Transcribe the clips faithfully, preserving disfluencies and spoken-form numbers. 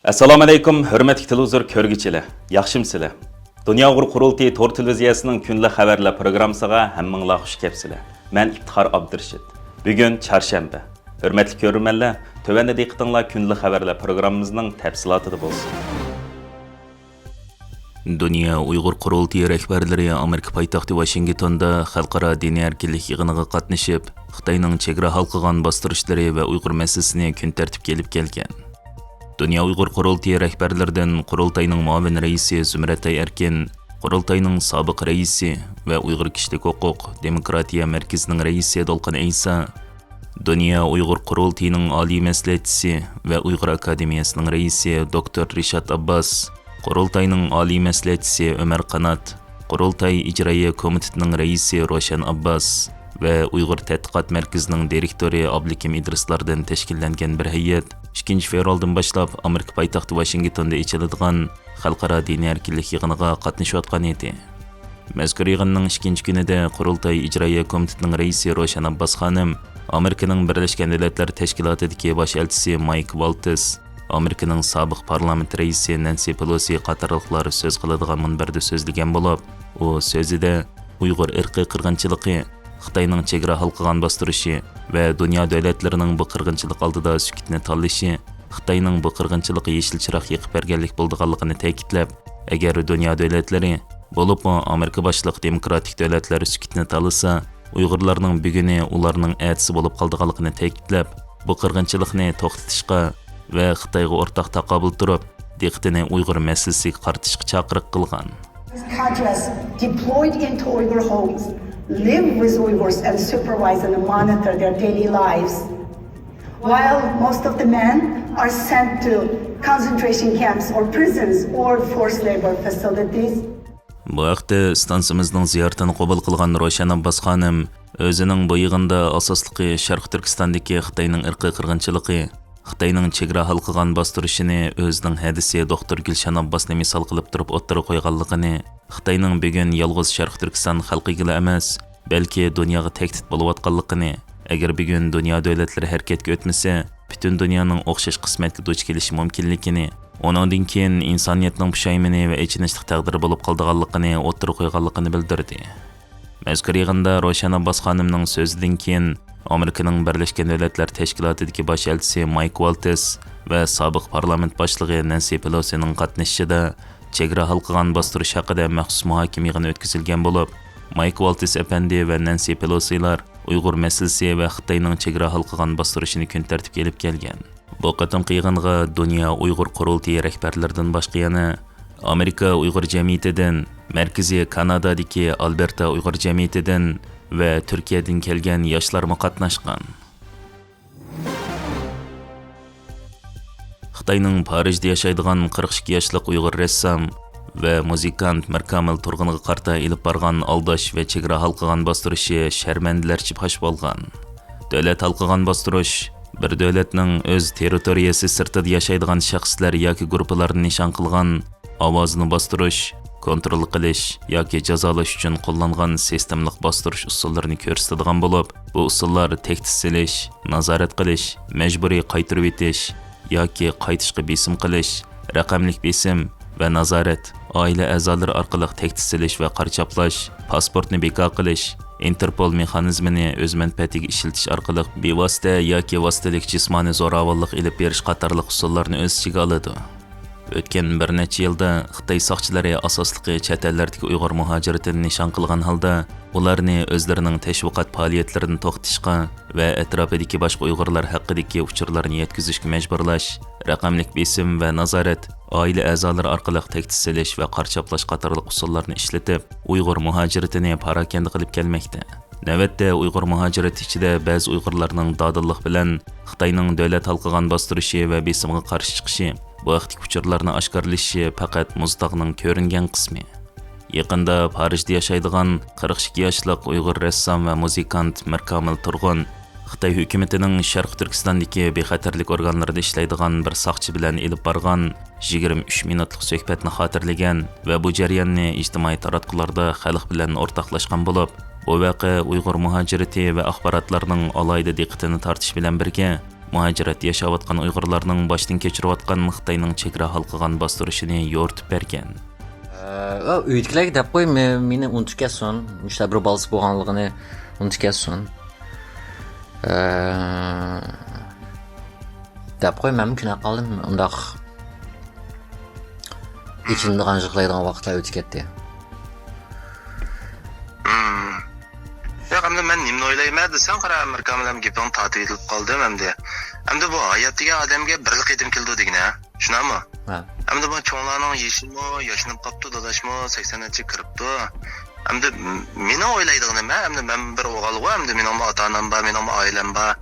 ئەسسالامۇئەلەيكۇم، ھۆرمەتلىك تېلېۋىزور كۆرگۈچىلەر، ياخشىمۇسىلەر؟ دۇنيا ئۇيغۇر قۇرۇلتىيى تور تېلېۋىزىيەسىنىڭ كۈنلۈك خەۋەرلەر پروگراممىسىغا ھەممىڭلار خۇش كەپسىلەر. مەن ئىپتىخار ئابدۇرېشىت. بۈگۈن چارشەنبە. ھۆرمەتلىك كۆرۈرمەنلەر، تۆۋەندە دىققىتىڭلار كۈنلۈك خەۋەرلەر پروگراممىمىزنىڭ تەپسىلاتىدا بولسۇن. دۇنيا ئۇيغۇر قۇرۇلتىيى رەھبەرلىرى ئامېرىكا پايتەختى ۋاشىنگتوندا خەلقئارا دىنىي ئەركىنلىك يىغىنىغا قاتنىشىپ، خىتاينىڭ چېگرا ھالقىغان باستۇرۇشلىرى ۋە ئۇيغۇر مەسىلىسىنى كۈن تەرتىپكە ئېلىپ كەلگەن. دۇنيا ئۇيغۇر قۇرۇلتىيى رەھبەرلىرىدىن قۇرۇلتاينىڭ مۇئاۋىن رەئىسى زۇمرەتئاي ئەركىن، قۇرۇلتاينىڭ سابىق رەئىسى ۋە ئۇيغۇر كىشىلىك ھوقۇق، دېموكراتىيە مەركىزىنىڭ رەئىسى دولقۇن ئەيسا، دۇنيا ئۇيغۇر قۇرۇلتىيىنىڭ ئالىي مەسلىھەتچىسى ۋە ئۇيغۇر ئاكادېمىيەسىنىڭ رەئىسى دوكتور رىشات ئابباس، قۇرۇلتاينىڭ ئالىي مەسلىھەتچىسى ئۆمەر قانات، قۇرۇلتاي ئىجرائىيە كومىتېتىنىڭ رەئىسى روشەن ئابباس ۋە ئۇيغۇر تەتقىقات مەركىزىنىڭ دىرېكتورى ئابلىكىم ئىدرىسلاردىن تەشكىللەنگەن بىر ھەيئەت ئىككىنچى فېۋرالدىن باشلاپ ئامېرىكا پايتەختى ۋاشىنگتوندا ئېچىلىدىغان خەلقئارا دىنىي ئەركىنلىك يىغىنىغا قاتنىشىۋاتقان ئىدى. مەزكۇر يىغىننىڭ ئىككىنچى كۈنىدە قۇرۇلتاي ئىجرائىيە كومىتېتىنىڭ رەئىسى روشەن ئابباس خانىم ئامېرىكىنىڭ بىرلەشكەن دۆلەتلەر تەشكىلاتىدىكى باش ئەلچىسى مايك ۋالتىس، ئامېرىكىنىڭ سابىق پارلامېنت رەئىسى نەنسى پېلوسى قاتارلىقلار سۆز قىلىدىغان مۇنبەردە سۆزلىگەن بولۇپ، ئۇ سۆزىدە ئۇيغۇر ئىرقىي قىرغىنچىلىقى، خىتاينىڭ چېگرا ھالقىغان باستۇرۇشى ۋە دۇنيا دۆلەتلىرىنىڭ بۇ قىرغىنچىلىق ئالدىدا سۈكۈتنى تاللىشى خىتاينىڭ بۇ قىرغىنچىلىقى يېشىل چىراغ يېقىپ بەرگەنلىك بولىدىغانلىقىنى تەكىتلەپ، ئەگەر دۇنيا دۆلەتلىرى، بولۇپمۇ ئامېرىكا باشلىق دېموكراتىك دۆلەتلەر سۈكۈتنى تاللىسا، ئۇيغۇرلارنىڭ بۈگۈنى ئۇلارنىڭ ئەتىسى بولۇپ قالىدىغانلىقىنى تەكىتلەپ، بۇ قىرغىنچىلىقنى توختىتىشقا ۋە خىتايغا ئورتاق تاقابىل تۇرۇپ، دىققىتىنى ئۇيغۇر مەسىلىسىگە قارىتىشقا چاقىرىق قىلغان. Cadres deployed into Uyghur homes live with Uyghurs and supervise and monitor their daily lives, while most of the men are sent to concentration camps or prisons or forced labor facilities. بۇ ھەقتە ئىستانسىمىزنىڭ زىيارىتىنى قوبۇل قىلغان روشەن ئابباس خانىم ئۆزىنىڭ بۇ يىغىندا ئاساسلىقى شەرقىي تۈركىستاندىكى خىتاينىڭ ئىرقىي قىرغىنچىلىقى، خىتاينىڭ چېگرا ھالقىغان باستۇرۇشىنى ئۆزىنىڭ ھەدىسى دوختۇر گۈلشەن ئابباسنى مىسال قىلىپ تۇرۇپ ئوتتۇرىغا قويغانلىقىنى، خىتاينىڭ بۈگۈن يالغۇز شەرقىي تۈركىستان خەلقىگىلا ئەمەس، بەلكى دۇنياغا تەھدىت بولۇۋاتقانلىقىنى، ئەگەر بۈگۈن دۇنيا دۆلەتلىرى ھەرىكەتكە ئۆتمىسە، پۈتۈن دۇنيانىڭ ئوخشاش قىسمەتكە دۇچ كېلىشى مۇمكىنلىكىنى، ئۇنىڭدىن كېيىن ئىنسانىيەتنىڭ پۇشايمىنى ۋە ئېچىنىشلىق تەقدىرى بولۇپ قالىدىغانلىقىنى ئوتتۇرىغا قويغانلىقىنى بىلدۈردى. مەزكۇر يىغىندا روشەن ئابباس خانىمنىڭ سۆزىدىن كېيىن، ئامېرىكىنىڭ بىرلەشكەن دۆلەتلەر تەشكىلاتىدىكى باش ئەلچىسى مايك ۋالتىس ۋە سابىق پارلامېنت باشلىقى نەنسى پېلوسىنىڭ قاتنىشىشىدا چېگرا ھالقىغان باستۇرۇش ھەققىدە مەخسۇس مۇھاكىمە يىغىنى ئۆتكۈزۈلگەن بولۇپ، مايك ۋالتىس ئەپەندى ۋە نەنسى پېلوسىلار ئۇيغۇر مەسىلىسى ۋە خىتاينىڭ چېگرا ھالقىغان باستۇرۇشىنى كۈن تەرتىپكە ئېلىپ كەلگەن. بۇ قېتىمقى يىغىنغا دۇنيا ئۇيغۇر قۇرۇلتىيى رەھبەرلىرىدىن باشقا يەنە ئامېرىكا ئۇيغۇر جەمئىيىتىدىن، مەركىزىي كانادادىكى ئالبېرتا ئۇيغۇر جەمئىيىتىدىن ۋە تۈركىيەدىن كەلگەن ياشلارمۇ قاتناشقان. خىتاينىڭ پارىژدا ياشايدىغان قىرىق ئىككى ياشلىق ئۇيغۇر رەسسام ۋە مۇزىكانت مىركامىل تۇرغۇنغا قارىتا ئېلىپ بارغان ئالداش ۋە چېگرا ھالقىغان باستۇرۇشى شەرمەندىلەرچە پاش بولغان. دۆلەت ھالقىغان باستۇرۇش بىر دۆلەتنىڭ ئۆز تېررىتورىيەسى سىرتىدا ياشايدىغان شەخسلەر ياكى گۇرۇپپىلارنى نىشان قىلغان ئاۋازىنى باستۇرۇش، كونترول قىلىش ياكى جازالاش ئۈچۈن قوللانغان سىستېمىلىق باستۇرۇش ئۇسۇللىرىنى كۆرسىتىدىغان بولۇپ، بۇ ئۇسۇللار تەھدىت سېلىش، نازارەت قىلىش، مەجبۇرىي قايتۇرۇۋېتىش ياكى قايتىشقا بېسىم قىلىش، رەقەملىك بېسىم ۋە نازارەت، ئائىلە ئەزالىرى ئارقىلىق تەھدىت سېلىش ۋە قارا چاپلاش، پاسپورتنى بىكار قىلىش، ئىنتېرپول مېخانىزمىنى ئۆز مەنپەئەتىگە ئىشلىتىش ئارقىلىق بىۋاسىتە ياكى ۋاسىتىلىك جىسمانىي زوراۋانلىق ئېلىپ بېرىش قاتارلىق ئۇسۇللارنى ئۆز ئىچىگە ئالىدۇ. ئۆتكەن بىر نەچچە يىلدا خىتاي ساقچىلىرى ئاساسلىقى چەت ئەللەردىكى ئۇيغۇر مۇھاجىرىتىنى نىشان قىلغان ھالدا، ئۇلارنى ئۆزلىرىنىڭ تەشۋىقات پائالىيەتلىرىنى توختىتىشقا ۋە ئەتراپىدىكى باشقا ئۇيغۇرلار ھەققىدىكى ئۇچۇرلارنى يەتكۈزۈشكە مەجبۇرلاش، رەقەملىك بېسىم ۋە نازارەت، ئائىلە ئەزالىرى ئارقىلىق تەھدىت سېلىش ۋە قارا چاپلاش قاتارلىق ئۇسۇللارنى ئىشلىتىپ، ئۇيغۇر مۇھاجىرىتىنى پاراكەندە قىلىپ كەلمەكتە. نۆۋەتتە ئۇيغۇر مۇھاجىرىتى ئىچىدە بەزى ئۇيغۇرلارنىڭ دادىللىق بىلەن خىتاينىڭ دۆلەت ھالقىغان باستۇرۇشى ۋە بېسىمىغا قارشى چىقىشى، بۇ ھەقتىكى ئۇچۇرلارنى ئاشكارىلىشى پەقەت مۇز تاغنىڭ كۆرۈنگەن قىسمى. يېقىندا پارىژدا ياشايدىغان قىرىق ئىككى ياشلىق ئۇيغۇر رەسسام ۋە مۇزىكانت مىركامىل تۇرغۇن خىتاي ھۆكۈمىتىنىڭ شەرقىي تۈركىستاندىكى بىخەتەرلىك ئورگانلىرىدا ئىشلەيدىغان بىر ساقچى بىلەن ئېلىپ بارغان يىگىرمە ئۈچ مىنۇتلۇق سۆھبەتنى خاتىرىلىگەن ۋە بۇ جەرياننى ئىجتىمائىي تاراتقۇلاردا خەلق بىلەن ئورتاقلاشقان بولۇپ، بۇ ۋەقە ئۇيغۇر مۇھاجىرىتى ۋە ئاخباراتلارنىڭ ئالاھىدە دىققىتىنى تارتىش بىلەن بىرگە، مۇھاجىرەتتە ياشاۋاتقان ئۇيغۇرلارنىڭ باشتىن كەچۈرۈۋاتقان خىتاينىڭ چېگرا ھالقىغان باستۇرۇشىنى يورۇتۇپ بەرگەن. ئە، ئۆيدىكىلەرگە دەپ قوي، مې-، مېنى ئۇنتۇپ كەتسۇن. مۇشۇنداق بىر بالىسى بولغانلىقىنى ئۇنتۇپ كەتسۇن. ئە، دەپ قوي، مەنمۇ كۆنۈپ قالدىم. ئۇنداق ئېچىنىدىغان، يىغلايدىغان ۋاقىتلار ئۆتۈپ كەتتى. ياق، ئەمدى مەن نېمىنى ئويلايمەن دېسەڭ، قارا، ئامېرىكا بىلەن گېپىڭ تارتىۋېتىلىپ قالدىم ئەمدى. ئەمدى بۇ ھايات دېگەن ئادەمگە بىرلا قېتىم كېلىدۇ دېگىنە. شۇنداقمۇ؟ ھە. ئەمدى بۇ چوڭلارنىڭ يېشىمۇ ياشىنىپ قاپتۇ، داداشمۇ سەكسەن نەچچە كىرىپتۇ. ئەمدى م-، مېنىڭ ئويلايدىغىنىم، ھە، ئەمدى مەن بىر ئوغۇل غۇ، ئەمدى مېنىڭمۇ ئاتا-ئانام بار، مېنىڭمۇ ئائىلەم بار.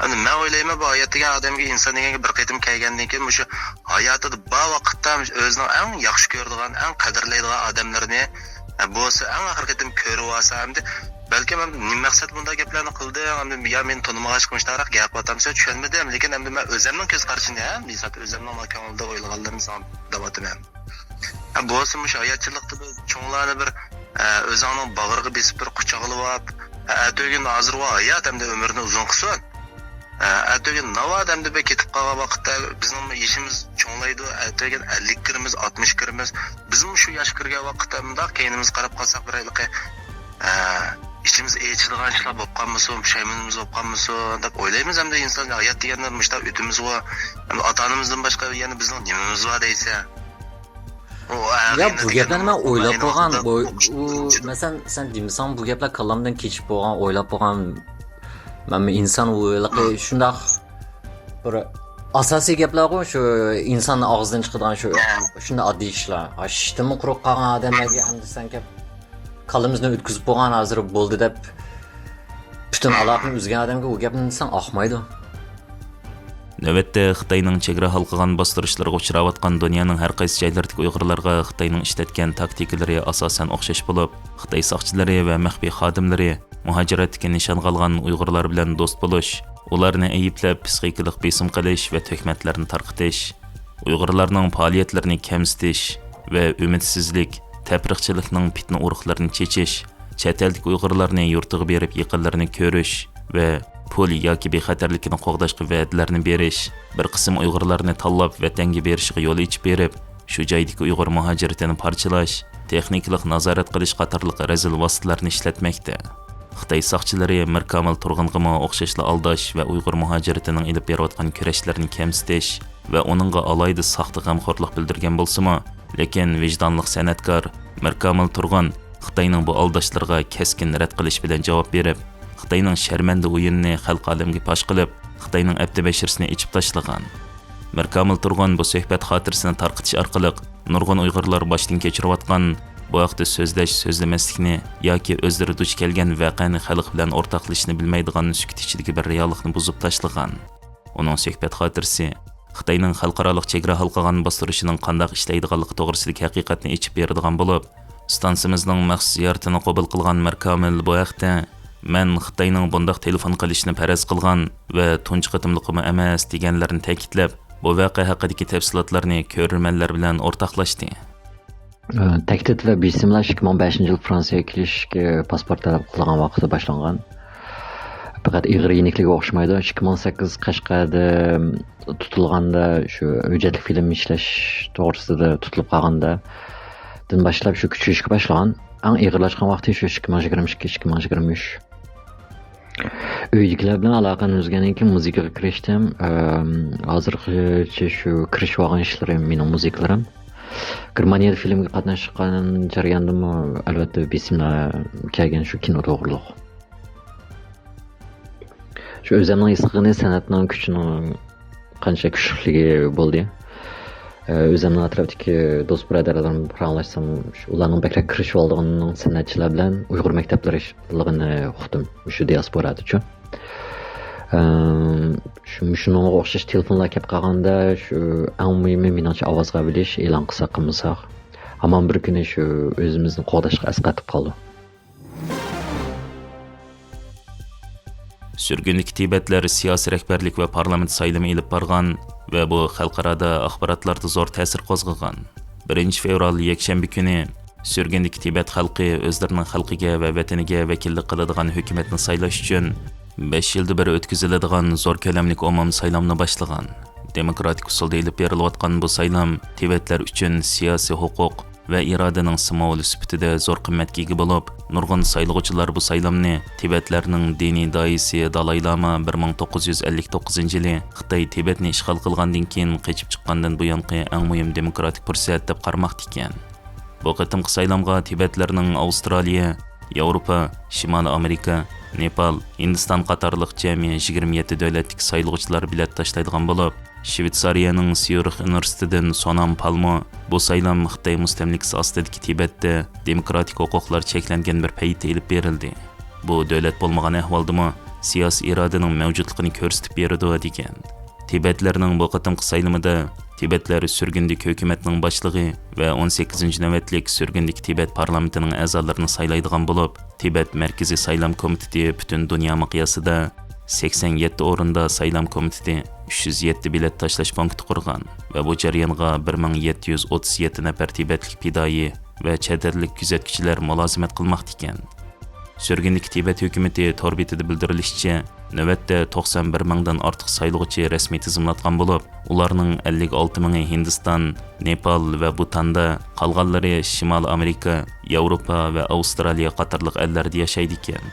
ئەمدى مەن ئويلايمەن، بۇ ھايات دېگەن ئادەمگە، ئىنسان دېگەنگە بىر قېتىم كەلگەندىن كېيىن، مۇشۇ ھاياتىدا بار ۋاقىتتا ئۆزىنىڭ ئەڭ ياخشى كۆرىدىغان، ئەڭ قەدىرلەيدىغان ئادەملىرىنى، ھە، بولسا ئەڭ ئاخىرقى قېتىم كۆرۈۋالسا، ئەمدى بەلكىم ئەمدى نېمە مەقسەت بۇنداق گەپلەرنى قىلدىڭ، ئەمدى يا مېنى تونۇمىغاچقا مۇشۇنداقراق گەپ قىلىۋاتامسەن، چۈشەنمىدىم. لېكىن ئەمدى مەن ئۆزەمنىڭ كۆز قارىشىنى، ھە، ھېساب ئۆزەمنىڭ كۆڭلىدە ئويلىغانلىرىنى ساڭا دەۋاتىمەن. ھە، بولسا مۇشۇ ھاياتچىلىقتا بىر چوڭلارنى بىر، ئە، ئۆزۈڭنىڭ باغرىغا بېسىپ بىر قۇچاقلىۋاپ، ئە، ئەتىگۈن ھازىر ۋا ھايات ئەمدى ئۆمرىنى ئۇزۇن قىلسۇن. ئە، ئەتىگۈن ناۋادا ئەمدى بىر كېتىپ قالغان ۋاقىتتا بىزنىڭ يېشىمىز چوڭلايدۇ، ئەتىگۈن ئەللىككە كىرىمىز، ئاتمىشقا كىرىمىز. بىزمۇ شۇ ياشقا كىرگەن ۋاقىتتا مۇنداق كەينىمىزگە قاراپ قالساق بىر ھېلىقى، ئە، ئىچىمىز ئېچىلىدىغان ئىشلار بولۇپ قالمىسۇن، پۇشايمىنىمىز بولۇپ قالمىسۇن دەپ ئويلايمىز. ئەمدى ئىنسان ھايات دېگەندە مۇشۇنداق ئۆتىمىزغۇ، ئەمدى ئاتا-ئانىمىزدىن باشقا يەنە بىزنىڭ نېمىمىز بار دەيسەن؟ ئۇ يا، ئەغىنە بۇ دېگەن گەپلەرنى مەن ئويلاپ بولغان، ئوي-، ئۇ، مەسىلەن، سەن دېمىسەڭ، بۇ گەپلەر كاللامدىن كېچىپ بولغان، ئويلاپ بولغان. مەن ئىنسان ئۇ ھېلىقى شۇنداق بىر ئاساسىي گەپلەرغۇ، شۇ ئىنسان ئاغزىدىن چىقىدىغان شۇ، شۇنداق ئاددىي ئىشلار. ئاشتىمۇ قۇرۇق قالغان ئادەملەرگە ئەمدى سەن كەپ كاللىمىزنى ئۆتكۈزۈپ بولغان، ھازىر بولدى دەپ پۈتۈن ئالاقىنى ئۈزگەن ئادەمگە ئۇ گەپنى دېسەڭ ئاقمايدۇ. نۆۋەتتە خىتاينىڭ چېگرا ھالقىغان باستۇرۇشلىرىغا ئۇچراۋاتقان دۇنيانىڭ ھەر قايسى جايلىرىدىكى ئۇيغۇرلارغا خىتاينىڭ ئىشلەتكەن تاكتىكىلىرى ئاساسەن ئوخشاش بولۇپ، خىتاي ساقچىلىرى ۋە مەخپىي خادىملىرى مۇھاجىرەتتىكى نىشانغا ئالغان ئۇيغۇرلار بىلەن دوست بولۇش، ئۇلارنى ئەيىبلەپ پىسخىكىلىق بېسىم قىلىش ۋە تۆھمەتلەرنى تارقىتىش، ئۇيغۇرلارنىڭ پائالىيەتلىرىنى كەمسىتىش ۋە ئۈمىدسىزلىك، تەپرىقىچىلىكنىڭ پىتنە ئۇرۇقلىرىنى چېچىش، چەت ئەلدىكى ئۇيغۇرلارنى يۇرتىغا بېرىپ يېقىنلىرىنى كۆرۈش ۋە پۇل ياكى بىخەتەرلىكىنى قوغداشقا ۋەدىلەرنى بېرىش، بىر قىسىم ئۇيغۇرلارنى تاللاپ ۋەتەنگە بېرىشىغا يول ئېچىپ بېرىپ، شۇ جايدىكى ئۇيغۇر مۇھاجىرىتىنى پارچىلاش، تېخنىكىلىق نازارەت قىلىش قاتارلىق رەزىل ۋاسىتىلەرنى ئىشلەتمەكتە. خىتاي ساقچىلىرى مىركامىل تۇرغۇنغىمۇ ئوخشاشلا ئالداش ۋە ئۇيغۇر مۇھاجىرىتىنىڭ ئېلىپ بېرىۋاتقان كۈرەشلىرىنى كەمسىتىش ۋە ئۇنىڭغا ئالاھىدە ساختا غەمخورلۇق بىلدۈرگەن بولسىمۇ، لېكىن ۋىجدانلىق سەنئەتكار مىركامىل تۇرغۇن خىتاينىڭ بۇ ئالداشلىرىغا كەسكىن رەت قىلىش بىلەن جاۋاب بېرىپ، خىتاينىڭ شەرمەندە ئويۇنىنى خەلق ئالەمگە پاش قىلىپ، خىتاينىڭ ئەپتى بەشىرىسىنى ئېچىپ تاشلىغان. مىركامىل تۇرغۇن بۇ سۆھبەت خاتىرىسىنى تارقىتىش ئارقىلىق نۇرغۇن ئۇيغۇرلار باشتىن كەچۈرۈۋاتقان، بۇ ھەقتە سۆزلەش، سۆزلىمەسلىكنى ياكى ئۆزلىرى دۇچ كەلگەن ۋەقەنى خەلق بىلەن ئورتاقلىشىشنى بىلمەيدىغان سۈكۈت ئىچىدىكى بىر رېئاللىقنى بۇزۇپ تاشلىغان. ئۇنىڭ سۆھبەت خاتىرىسى خىتاينىڭ خەلقئارالىق چېگرا ھالقىغان باستۇرۇشىنىڭ قانداق ئىشلەيدىغانلىقى توغرىسىدىكى ھەقىقەتنى ئېچىپ بېرىدىغان بولۇپ، ئىستانسىمىزنىڭ مەخسۇس زىيارىتىنى قوبۇل قىلغان مىركامىل بۇ ھەقتە، مەن خىتاينىڭ بۇنداق تېلېفون قىلىشىنى پەرەز قىلغان ۋە تۇنجى قېتىملىقىمۇ ئەمەس، دېگەنلىرىنى تەكىتلەپ، بۇ ۋەقە ھەققىدىكى تەپسىلاتلارنى كۆرۈرمەنلەر بىلەن ئورتاقلاشتى. ئە، تەھدىت ۋە بېسىملار ئىككى مىڭ بەشىنچى يىل فرانسىيەگە كېلىشكە پاسپورت تەلەپ قىلىدىغان ۋاقىتتا باشلانغان. پەقەت ئېغىر يېنىكلىكى ئوخشىمايدۇ. ئىككى مىڭ سەككىز قەشقەردە تۇتۇلغاندا، شۇ ھۆججەتلىك فىلىم ئىشلەش توغرىسىدا تۇتۇلۇپ قالغاندا، دىن باشلاپ شۇ كۈچىيىشكە باشلىغان. ئەڭ ئېغىرلاشقان ۋاقتى شۇ ئىككى مىڭ يىگىرمە ئىككى، ئىككى مىڭ يىگىرمە ئۈچ. ئۆيدىكىلەر بىلەن ئالاقەمنى ئۈزگەندىن كېيىن مۇزىكىغا كىرىشتىم. ئەم، ھازىرغىچە شۇ كىرىشىۋالغان ئىشلىرىم مېنىڭ مۇزىكىلىرىم. گېرمانىيەدە فىلىمگە قاتناشقان جەرياندىمۇ، ئەلۋەتتە، بېسىملار كەلگەن شۇ كىنو توغرۇلۇق. شۇ ئۆزۈمنىڭ ھېس قىلغىنى سەنئەتنىڭ كۈچىنىڭ قانچە كۈچلۈكلۈكى بولدى. ئە، ئۆزۈمنىڭ ئەتراپتىكى دوست بۇرادەرلىرىم پاراڭلاشسام، شۇ ئۇلارنىڭ بەكرەك كىرىشىۋالىدىغىنىنىڭ سەنئەتچىلەر بىلەن ئۇيغۇر مەكتەپلىرىلىقىنى ئۇقتۇم، مۇشۇ دىياسپورادىچۇ. ئەم، شۇ، مۇشۇنىڭغا ئوخشاش تېلېفونلار كەپ قالغاندا، شۇ ئەڭ مۇھىمى مېنىڭچە ئاۋازغا بېرىش، ئېلان قىلساق قىلمىساق، ھامان بىر كۈنى شۇ ئۆزىمىزنى قوغداشقا ئەسقاتىپ قالىدۇ. سۈرگۈندىكى تىبەتلەر سىياسىي رەھبەرلىك ۋە پارلامېنت سايلىمى ئېلىپ بارغان ۋە بۇ خەلقئارادا ئاخباراتلاردا زور تەسىر قوزغىغان. بىرىنچى فېۋرال يەكشەنبە كۈنى سۈرگۈندىكى تىبەت خەلقى ئۆزلىرىنىڭ خەلقىگە ۋە ۋەتىنىگە ۋەكىللىك قىلىدىغان ھۆكۈمەتنى سايلاش ئۈچۈن بەش يىلدا بىر ئۆتكۈزۈلىدىغان زور كۆلەملىك ئومۇمىي سايلامنى باشلىغان. دېموكراتىك ئۇسۇلدا ئېلىپ بېرىلىۋاتقان بۇ سايلام تىبەتلەر ئۈچۈن سىياسىي ھوقۇق ۋە ئىرادىنىڭ سىمۋولى سۈپىتىدە زور قىممەتكە ئىگە بولۇپ، نۇرغۇن سايلىغۇچىلار بۇ سايلامنى تىبەتلەرنىڭ دىنىي داھىيسى دالاي لاما بىر مىڭ توققۇز يۈز ئەللىك توققۇزىنچى يىلى خىتاي تىبەتنى ئىشغال قىلغاندىن كېيىن قېچىپ چىققاندىن بۇيانقى ئەڭ مۇھىم دېموكراتىك پۇرسەت دەپ قارىماقتا ئىكەن. بۇ قېتىمقى سايلامغا تىبەتلەرنىڭ ئاۋسترالىيە، ياۋروپا، شىمالىي ئامېرىكا، نېپال، ھىندىستان قاتارلىق جەمئىي يىگىرمە يەتتە دۆلەتتىكى سايلىغۇچىلار بىلەت تاشلايدىغان بولۇپ، شۋېتسارىيەنىڭ سيۇرىخ ئۇنىۋېرسىتېتىدىن سونام پالمو بۇ سايلام خىتاي مۇستەملىكىسى ئاستىدىكى تىبەتتە دېموكراتىك ھوقۇقلار چەكلەنگەن بىر پەيتتە ئېلىپ بېرىلدى. بۇ دۆلەت بولمىغان ئەھۋالدىمۇ سىياسىي ئىرادىنىڭ مەۋجۇتلۇقىنى كۆرسىتىپ بېرىدۇ، دېگەن. تىبەتلەرنىڭ بۇ قېتىمقى سايلىمىدا تىبەتلەر سۈرگۈندىكى ھۆكۈمەتنىڭ باشلىقى ۋە ئون سەككىزىنچى نۆۋەتلىك سۈرگۈندىكى تىبەت پارلامېنتىنىڭ ئەزالىرىنى سايلايدىغان بولۇپ، تىبەت مەركىزىي سايلام كومىتېتى پۈتۈن دۇنيا مىقياسىدا سەكسەن يەتتە ئورۇندا سايلام كومىتېتى ئۈچ يۈز يەتتە بېلەت تاشلاش پونكىتى قۇرغان ۋە بۇ جەريانغا بىر مىڭ يەتتە يۈز ئوتتۇز يەتتە نەپەر تىبەتلىك پىدائىي ۋە چەت ئەللىك كۆزەتكۈچىلەر مۇلازىمەت قىلماقتا ئىكەن. سۈرگۈندىكى تىبەت ھۆكۈمىتى تور بېتىدە بىلدۈرۈلۈشىچە، نۆۋەتتە توقسان بىر مىڭدىن ئارتۇق سايلىغۇچى رەسمىي تىزىملاتقان بولۇپ، ئۇلارنىڭ ئەللىك ئالتە مىڭى ھىندىستان، نېپال ۋە بۇتاندا، قالغانلىرى شىمالىي ئامېرىكا، ياۋروپا ۋە ئاۋسترالىيە قاتارلىق ئەللەردە ياشايدىكەن.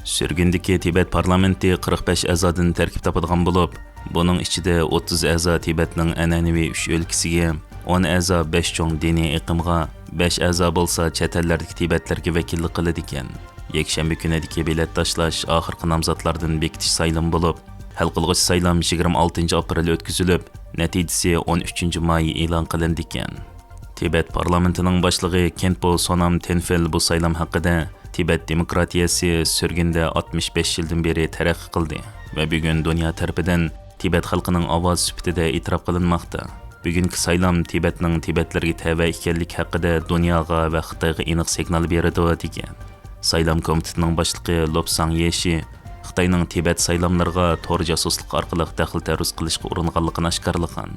سۈرگۈندىكى تىبەت پارلامېنتى قىرىق بەش ئەزادىن تەركىب تاپىدىغان بولۇپ، بۇنىڭ ئىچىدە ئوتتۇز ئەزا تىبەتنىڭ ئەنئەنىۋى ئۈچ ئۆلكىسىگە، ئون ئەزا بەش چوڭ دىنىي ئېقىمغا، بەش ئەزا بولسا چەت ئەللەردىكى تىبەتلەرگە ۋەكىللىك قىلىدىكەن. يەكشەنبە كۈنىدىكى بېلەت تاشلاش ئاخىرقى نامزاتلاردىن بېكىتىش سايلىمى بولۇپ، ھەل قىلغۇچ سايلام يىگىرمە ئالتىنچى ئاپرېل ئۆتكۈزۈلۈپ، نەتىجىسى ئون ئۈچىنچى ماي ئېلان قىلىنىدىكەن. تىبەت پارلامېنتىنىڭ باشلىقى كېنپو سونام تېنفېل بۇ سايلام ھەققىدە، تىبەت دېموكراتىيەسى سۈرگۈندە ئاتمىش بەش يىلدىن بېرى تەرەققىي قىلدى ۋە بۈگۈن دۇنيا تەرىپىدىن تىبەت خەلقىنىڭ ئاۋازى سۈپىتىدە ئېتىراپ قىلىنماقتا. بۈگۈنكى سايلام تىبەتنىڭ تىبەتلەرگە تەۋە ئىكەنلىكى ھەققىدە دۇنياغا ۋە خىتايغا ئېنىق سىگنال بېرىدۇ، دېگەن. سايلام كومىتېتىنىڭ باشلىقى لوپساڭ يېشى خىتاينىڭ تىبەت سايلاملىرىغا تور جاسۇسلۇقى ئارقىلىق دەخلى تەرۇز قىلىشقا ئۇرۇنغانلىقىنى ئاشكارىلىغان.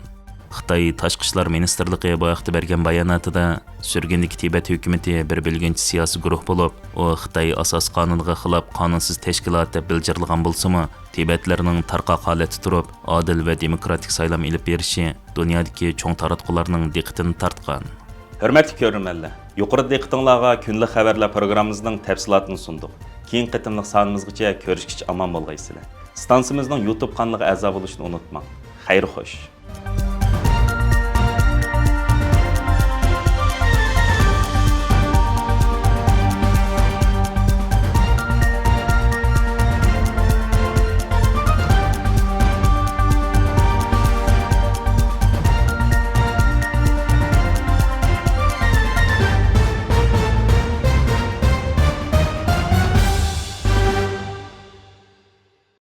خىتاي تاشقى ئىشلار مىنىستىرلىقى بۇ ھەقتە بەرگەن باياناتىدا، سۈرگۈندىكى تىبەت ھۆكۈمىتى بىر بۆلگۈنچى سىياسىي گۇرۇھ بولۇپ، ئۇ خىتاي ئاساسىي قانۇنىغا خىلاپ قانۇنسىز تەشكىلات دەپ بىلجىرلىغان بولسىمۇ، تىبەتلەرنىڭ تارقاق ھالەتتە تۇرۇپ، ئادىل ۋە دېموكراتىك سايلام ئېلىپ بېرىشى دۇنيادىكى چوڭ تاراتقۇلارنىڭ دىققىتىنى تارتقان. ھۆرمەتلىك كۆرۈرمەنلەر، يۇقىرىدا دىققىتىڭلارغا كۈندىلىك خەۋەرلەر پروگراممىمىزنىڭ تەپسىلاتىنى سۇندۇق. كېيىنكى قېتىملىق سانىمىزغىچە كۆرۈشكىچە ئامان بولغايسىلەر. ئىستانسىمىزنىڭ يۇتۇب قانىلىغا ئەزا بولۇشنى ئۇنتۇماڭ. خەير خوش.